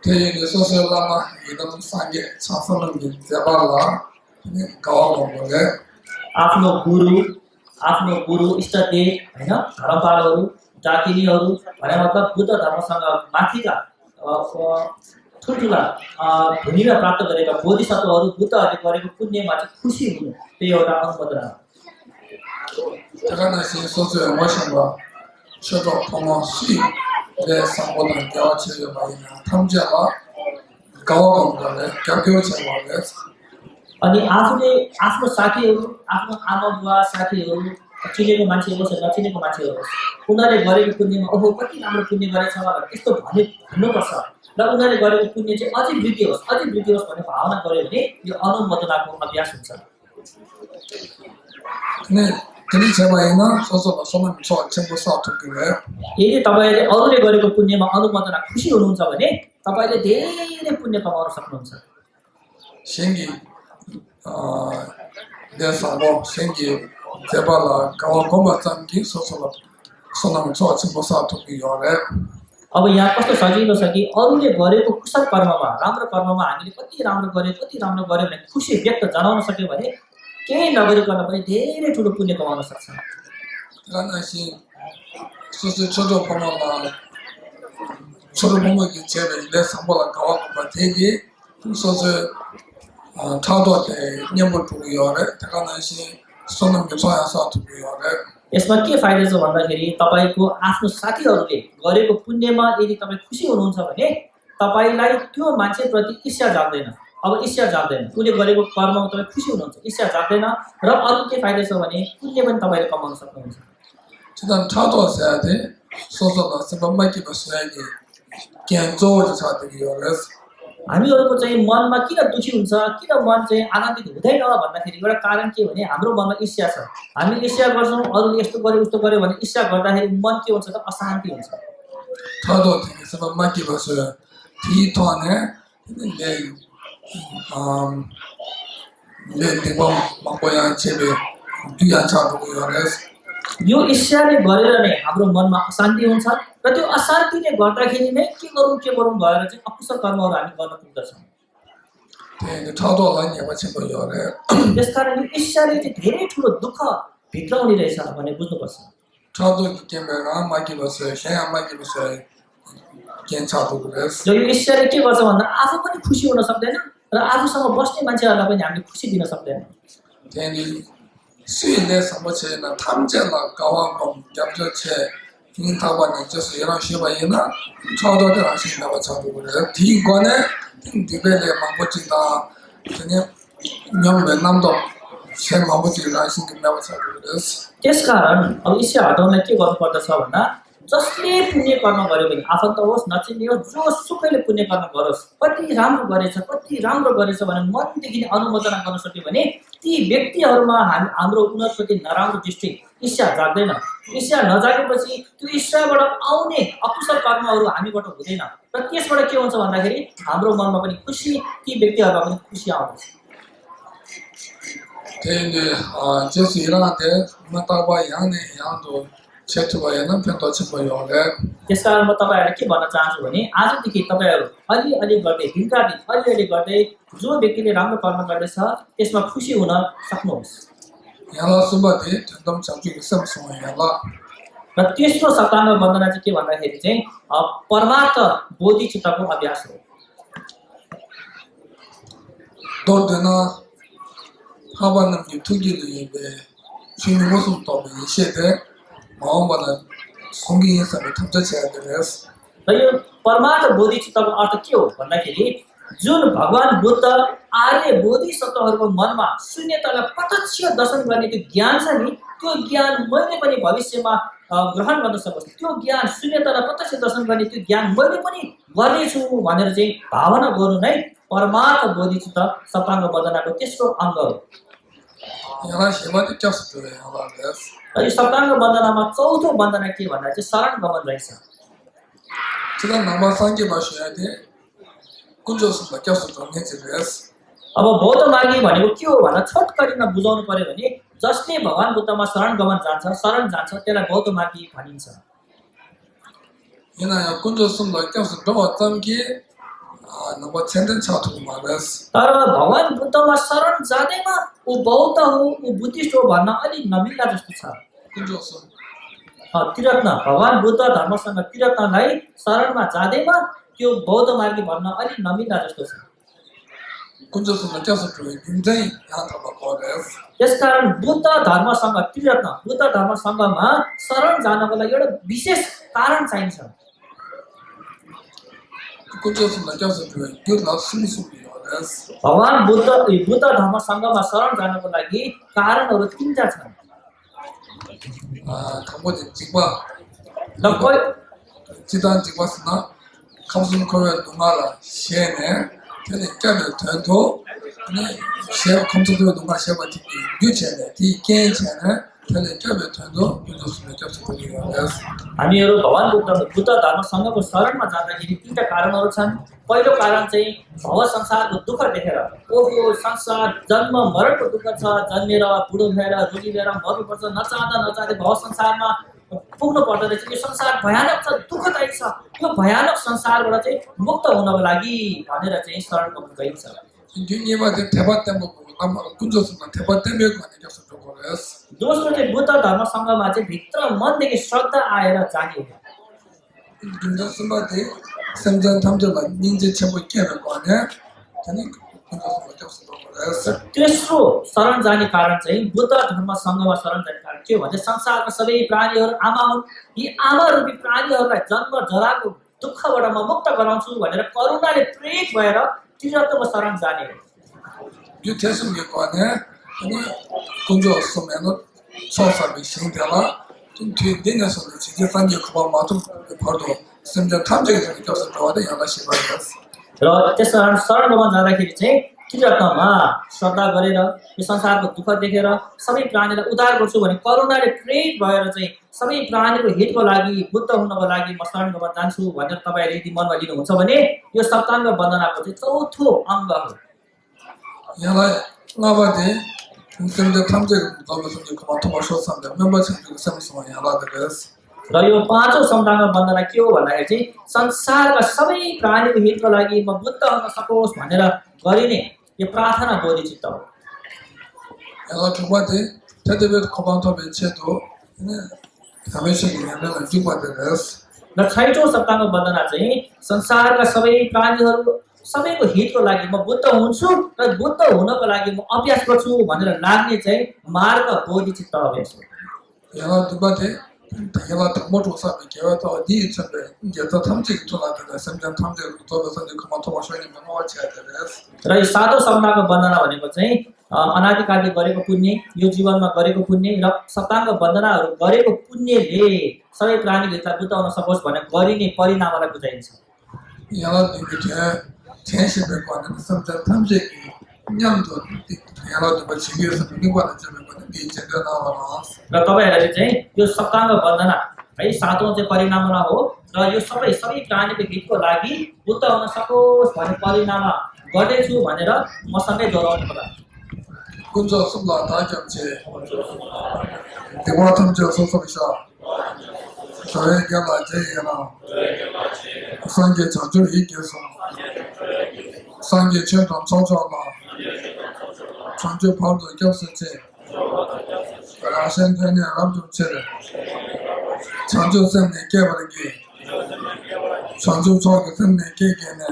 对于你说是那么有的三个长寿的名字吧啦，你搞我们的， आफ्नो गुरु इष्टदेव हैन धर्मपालहरू जातिनीहरू भने मतलब बुद्ध धर्मसँग माथिका ठुल्ठुला भूमिमा प्राप्त गरेका बोधिसत्वहरू बुद्धहरूले गरेको पुण्यमा चाहिँ खुसी हुनु त्यो एउटा अनुमोदना हो 这个呢是说是我想吧，学着通过水来生活的了解的嘛，他们家吧搞我们的，搞给我钱我的。 अनि आफूले आफ्नो साथीहरू आफ्नो आमा बुवा साथीहरू चिनेको मान्छे होस् नचिनेको मान्छे होस् उनीहरूले गरेको पुण्यमा ओहो कति राम्रो पुण्य गरेछ भनेर यस्तो भन्नुपर्छ र उनीहरूले गरेको पुण्य चाहिँ अझै वृद्धि होस् भन्ने भावना गर्यो भने यो अनुमोदनाको अभ्यास हुन्छ 那跟你前面呢，说明说全部少出给人， यदि तपाईले अरूले गरेको पुण्यमा अनुमोदना खुसी हुनुहुन्छ भने तपाईले धेरै पुण्य कमाउन सक्नुहुन्छ 先给来生活，先给再把那搞我们咱给说了，说那么说全部少出给人。 अब यहाँ कस्तो सजिलो छ कि अरूले गरेको कुशल कर्ममा राम्रो कर्ममा हामीले कति राम्रो गर्यो भने खुसी व्यक्त जनाउन सक्यो भने केही नगरिकन पनि धेरै ठुलो पुण्य कमाउन सक्छ 咱那些说是出着朋友啦，出着朋友给前面来生活了搞我们天天说是差不多的年不足要的，他讲那些说那么少呀少出要的。 यसमा के फाइदा छ भन्दाखेरि तपाईको आफ्नो साथीहरूले गरेको पुण्यमा यदि तपाईँ खुसी हुनुहुन्छ भने तपाईलाई त्यो मान्छेप्रति ईर्ष्या जाग्दैन अब ईर्ष्या जाग्दैन उसले गरेको कर्ममा तपाईँ खुसी हुनुहुन्छ ईर्ष्या जाग्दैन र अरु के फाइदा छ भने पुण्य पनि तपाईले कमाउन सक्नुहुन्छ 这种差多些的，说了什么没给不出来的，建筑就差这个要的。 हामीहरूको चाहिँ मनमा किन दुखी हुन्छ किन मन चाहिँ आनन्दित हुँदैन भन्दाखेरि एउटा कारण के भने हाम्रो मनमा ईर्ष्या छ हामी ईर्ष्या गर्छौं अरूले यस्तो गर्यो उस्तो गर्यो भने ईर्ष्या गर्दाखेरि मन के हुन्छ त अशान्ति हुन्छ 差多这个什么没给不出来，第一团呢，那地方马国阳这边对呀差这个要的。 यो ईर्ष्याले गरेर नै हाम्रो मनमा अशान्ति हुन्छ र त्यो अशान्तिले गर्दाखेरि नै के गरौँ भएर चाहिँ अकुशल कर्महरू हामी गर्न पुग्दछौँ 对，差多了你我全部要的。 त्यसकारण यो ईर्ष्याले चाहिँ धेरै ठुलो दुःख भित्राउने रहेछ भन्ने बुझ्नुपर्छ 差多见面啊，没给不出来，现在没给不出来，检查这个的。 र यो ईर्ष्याले के गर्छ भन्दा आफू पनि खुसी हुन सक्दैन र आफूसँग बस्ने मान्छेहरूलाई पनि हामीले खुसी दिन सक्दैन 天你虽然什么钱呢，他们家那搞完工，要不就钱，因为他把你就是让学吧人呢，差多的那些那么差不多的。第一个呢，这边的忙不进的，今年两边那么多，钱忙不进的，现在那么差不多的。 त्यसकारण अब ईर्ष्या हटाउनलाई के गर्नुपर्दछ भन्दा जसले पुण्य कर्म गर्यो भने आफन्त होस् नचिन्ने होस् जोसुकैले पुण्य कर्म गरोस् कति राम्रो गरेछ भने मनदेखि अनुमोदना गर्न सक्यो भने ती व्यक्तिहरूमा हाम्रो उनीहरुप्रति नराम्रो दृष्टि ईर्ष्या जाग्दैन ईर्ष्या नजागेपछि त्यो ईर्ष्याबाट आउने अकुशल कर्महरू हामीबाट हुँदैन र त्यसबाट के हुन्छ भन्दाखेरि हाम्रो मनमा पनि खुसी ती व्यक्तिहरुमा पनि खुसी आउँछ 对的就是让的我们大把养的养都 제트바에는 변도 치고요래. त्यसकारण म तपाईँहरूलाई के भन्न चाहन्छु भने आजदेखि तपाईँहरू अलिअलि गर्दै दिनका दिन अलिअलि गर्दै जो व्यक्तिले राम्रो कर्म गर्दैछ त्यसमा खुसी हुन सक्नुहोस् याला सुबते एकदम चाचु समसम याला र तेस्रो सप्ताहमा वन्दना चाहिँ के भन्दाखेरि चाहिँ परमार्थ बोधिचित्तको अभ्यास हो दोदना 하반은 투기를 이제 주는 모습 또 이시에 마음만은 공기에서 탐자해야 되겠어. र यो परमार्थ बोधिचित्तको अर्थ के हो भन्दाखेरि जुन भगवान बुद्ध आर्य बोधिसत्वहरूको मनमा शून्यतालाई प्रत्यक्ष दर्शन गर्ने त्यो ज्ञान छ नि त्यो ज्ञान मैले पनि भविष्यमा ग्रहण गर्न सकोस् त्यो ज्ञान शून्यतालाई प्रत्यक्ष दर्शन गर्ने त्यो ज्ञान मैले पनि गर्नेछु भनेर चाहिँ भावना गर्नु नै परमार्थ बोधिचित्त सप्ताङ्ग वन्दनाको तेस्रो अङ्ग हो याला सेवाति क्यास जोए याला बस र यो सप्ताङ्ग वन्दनामा चौथो वन्दना के भन्दा चाहिँ शरण गमन रहेछ 지난 남아상계 마셔야 돼. 군조스가 क्यास जोने चाहिँ अब बौद्ध मार्गी भनेको के हो भन्दा छोटकरीमा बुझाउनु पर्यो भने जसले भगवान बुद्धमा शरण गमन जान्छ शरण जान्छ त्यसलाई बौद्ध मार्गी भनिन्छ yana 군조스가 क्यास 더 어떤게 नम्बर 10 छात्र मारस तर भगवान बुद्धमा शरण जाँदैमा ऊ बौद्ध हो ऊ बुद्धिस्ट हो भन्न अलि नमिल्ला जस्तो छ 군조스 त्रिरत्न भगवान बुद्ध धर्मसँग त्रिरत्नलाई शरणमा जाँदैमा त्यो बौद्ध मार्गी भन्न अलि नमिल्ला जस्तो छ 군조스가 क्यास जोए 굉장히 야타가 거래스 त्यसकारण बुद्ध धर्मसँग त्रिरत्न बुद्ध धर्मसँगमा शरण जानको लागि एउटा विशेष कारण चाहिन्छ 군조스가 क्यास जोए त्यो सुनिसुनियोस भगवान बुद्ध धर्मसँगमा शरण जानको लागि कारणहरू तीनटा छन् 강보지 직바 ल कोही 지단 직바스나 감순 거래 동아라 시에네 근데 깨면 된도 근데 시에 감순 거래 동아 시에 버티 유체네 디 게체네 근데 깨면 된도 군조스가 क्यास जोए हामीहरू भगवान बुद्ध धर्मसँगको शरणमा जाँदाखेरि तीनटा कारणहरू छन् पहिलो कारण चाहिँ भव संसारको दुःख देखेर ओहो संसार जन्म मरणको दुःख छ जन्मेर बुढो भएर रोगी भएर मर्नुपर्छ नचाहँदै भव संसारमा पुग्नु पर्दो रहेछ यो संसार भयानक छ दुःखदायी छ यो भयानक संसारबाट चाहिँ मुक्त हुनको लागि भनेर चाहिँ शरण गर्नु गइन्छ युनिमाले 대바 때문에 아마 군조스가 대바 때문에 관계 क्यास जोगोस दोस्रो चाहिँ बुद्ध धर्मसँगमा चाहिँ भित्र मनदेखि श्रद्धा आएर जाने हो 군조스마데 생전 탐정과 닌제 첨부 깨는 거네 저는 군조스가 क्यास जोगोस तेस्रो शरण जाने कारण चाहिँ बुद्ध धर्मसँगमा शरण जाने कारण के हो भने संसारका सबै प्राणीहरू आमा हुन् यी आमा रूपी प्राणीहरूलाई जन्म जराको दुःखबाट म मुक्त गराउँछु भनेर करुणाले प्रेरित भएर त्रिरत्नको शरण जाने हो 유태스게 거네 아니 군조스면은 소사비 신대라 좀 뒤에 내려서는 지금 단계 그거 맞좀 벌도 생전 탐정이 되는 क्यास जोade याला शिवायस र त्यसकारण शरण गमन जाँदाखेरि चाहिँ त्रिरत्नमा श्रद्धा गरेर यो संसारको दुःख देखेर सबै प्राणीलाई उद्धार गर्छु भने करुणाले प्रेरित भएर चाहिँ सबै प्राणीको हितको लागि बुद्ध हुनको लागि म शरण गमन जान्छु भनेर तपाईँहरूले यदि मनमा लिनुहुन्छ भने यो सप्ताङ्ग वन्दनाको चाहिँ चौथो अङ्ग हो याला 나바데 생전 탐정 가면서 그만 토마쇼 삼데 멤버 생전 삼스마 याला 되겠어 र यो पाँचौं सप्ताङ्ग वन्दना के हो भन्दाखेरि चाहिँ संसारका सबै प्राणीको हितको लागि म बुद्ध हुन सकोस् भनेर गरिने यो प्रार्थना बोधिचित्त हो याला 주바데 대대베 코반토 베체도 네 담에시기 하면 주바데 되겠어 र छैटौं सप्ताङ्ग वन्दना चाहिँ संसारका सबै प्राणीहरू सबैको हितको लागि म बुद्ध हुन्छु र बुद्ध हुनको लागि म अभ्यास गर्छु भनेर लाग्ने चाहिँ मार्ग बोधिचित्त अभ्यास हो याला 주바데 याला मोटो साबे केवता दी छबे जेता 탐정 돌아다가 생전 탐정 돌아서 그만 토마쇼니 메모와치야 되겠어 र यो सातौं सप्ताङ्ग वन्दना भनेको चाहिँ अनादिकालले गरेको पुण्य यो जीवनमा गरेको पुण्य र सप्ताङ्ग वन्दनाहरू गरेको पुण्यले सबै प्राणीको हितलाई बुद्ध हुन सकोस् भनेर गरिने परिणामलाई बुझाइन्छ याला दिके tenship 거는 생전 탐정이 냠도 याला 또 지기에서 निगवान चाहिँ पनि दिन्छ नाला र तपाईहरुले चाहिँ यो सप्ताङ्ग वन्दना है सातौं चाहिँ परिणामना हो र यो सबै प्राणीको हितको लागि बुद्ध हुन सकोस् भन्ने परिणाम गर्दैछु भनेर मसँगै दोहोर्याउनु पर्ला 군조스가 다정체 대화 탐정 소속이사 所以给了这一了，三个长久一结束，三个全场操作了，长久跑的教师节，然后先天的俺们去的，长久生的给不的给，长久操个生的给呢，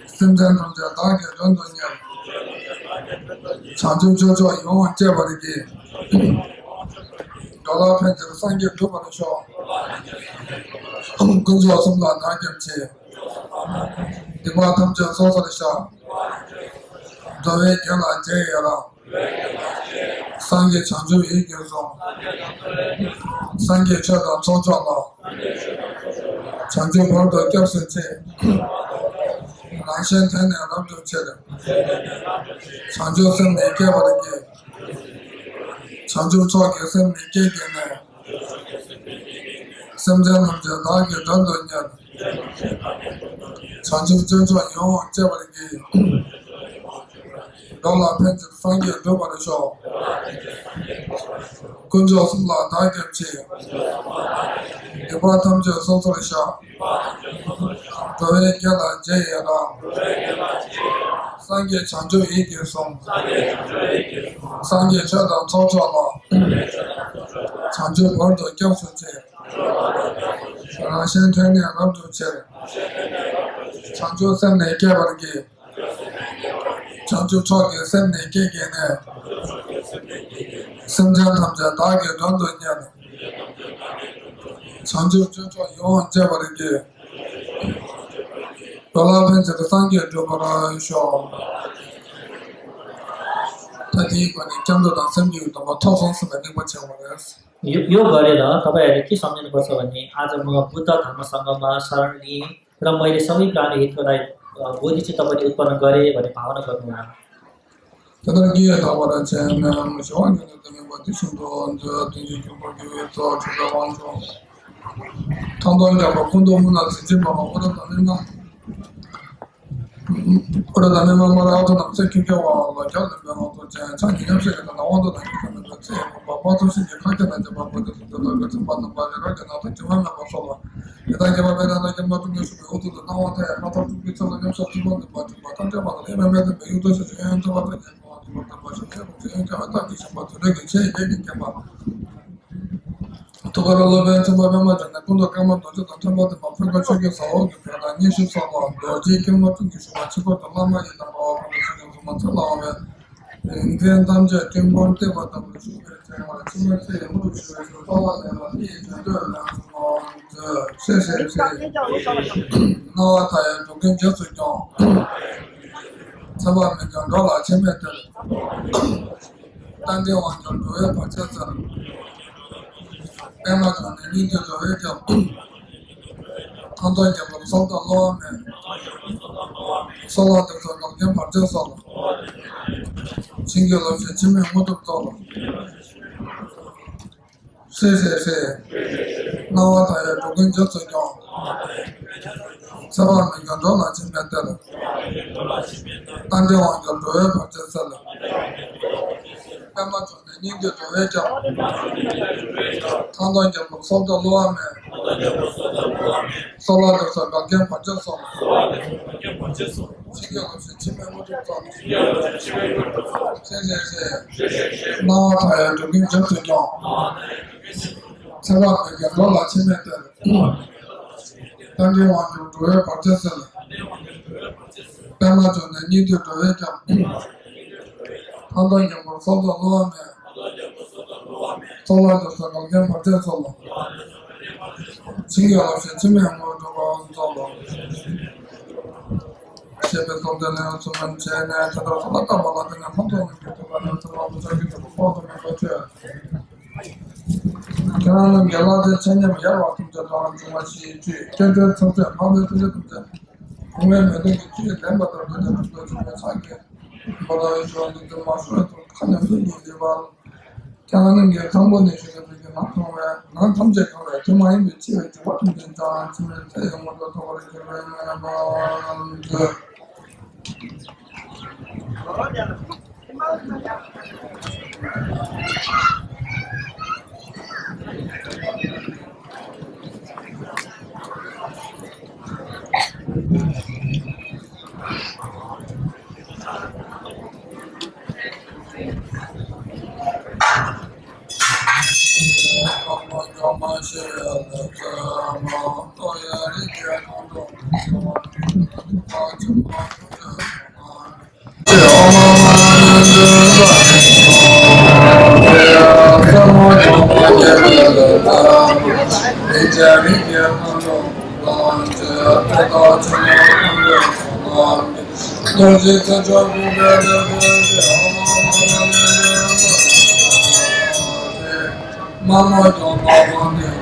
生产同志大概多少年，长久操作永远接不的给。找到骗子三个都把它说，工作什么拿进去，你把他们就说的说，作为给了这个了，三个长久一个说，三个确当操作了，长久跑到教室去，让先天的老头去的，长久生的给不的给。长久做给生命给给呢，生产他们就打给多少年，长久就做永远接不的给，老老骗子三个都把它说，工作是老打给去，你把他们就说出来说，作为给了这些了。三个长久一点松，三个确当操作了，长久跑到教室去，先天的老头去，长久生的给不的给，长久做给生的给呢，生产他们家大概多少年了，长久就做永远接不的给。老老骗子的三个就把它说，他第一个你讲到当生病的嘛，套上是肯定不讲我的。यो गरेर तपाईँहरूले के सम्झिनुपर्छ भने आज म बुद्ध धर्मसँगमा शरण लिएँ र मैले सबै प्राणी हितलाई बोधि चाहिँ तपाईँले उत्पन्न गरेँ भन्ने भावना गर्नुभयो। 这个你也到我的前面，我希望你的这边我的许多这东西就把给做出个帮助。唐到家把工作们那自己把我的咱们嘛。我的咱们嘛，我的他们这给我老家那边我做这，像你那些个那我都那个那个这，我都是你看见那就把我就是那个怎么这个那他就慢慢把说了，给大家把别的那个嘛中间是没有的，那我在那他准备做那个小地方的嘛，就把他这嘛的，慢慢的没有都是这样子吧，这些嘛，就把它是这样这样大体上吧，就那个钱也给你嘛。또가라로벤 저마벤마 전에 군도 까만 도저 탐바데 마프가 저기 사오 그다 니시 사오 도지 김마 중기 수마 치고 돌라마 이다 뭐 그래서 좀 맞춰라면 인간 담제 김본 때 봤다 그래서 제가 치면서 모두 주에서 도와내는 이 저들은 뭐저 세세세 나와타야 조금 저쪽도 저번에 좀 돌아前面的 단계 완전 도에 받쳐서 Emma con el niño de ella, tanto ella por solta lo ame, solo de todo lo que parte solo, sin que lo se chime mucho todo. Sí, no va a traer lo que yo soy yo. Se va a me ganó la chime de la. Tanto ella lo he parte solo. Emma con el niño de ella. 상당히 뭐 solta lo ame, solo de todo lo que parte solo. sin que lo se chime mucho todo. Sí, no va a traer lo que yo soy yo. Se va a me ganó la chime de la. También cuando tuve parte solo. Emma con el niño de ella. 상당히 뭐 solta lo ame. solo de todo que parte solo. sin que lo se chime mucho solo. Siempre son de los que me enseñan, todo eso la tabla de la foto que tú vas a trabajar que te foto me coche. 그러는 연락의 전념 여러 군데 다른 중앙시 주 전전 전전 마음에 들었는데 공연 매듭이 뒤에 멤버들 그대로 보여주면 자기 뭐라 좋아하는 그 마술을 하는 분이 봐 하는 게 강본에 주는 게 나타나면 난 탐색하래 정말 힘이 치고 같은 된다 치면 대형 모두 도를 주면 뭐 Mama don't want to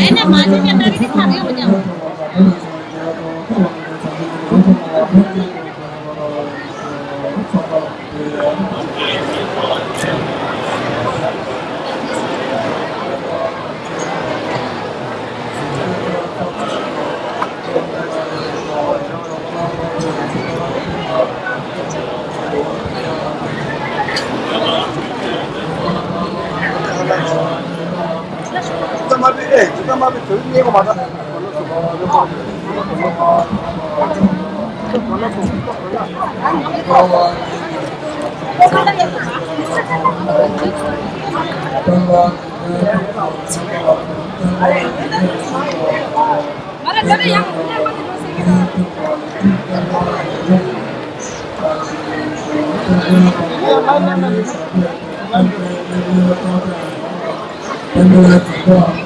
એને માજી કે તારી ખાલી હો જાઓ Thank you.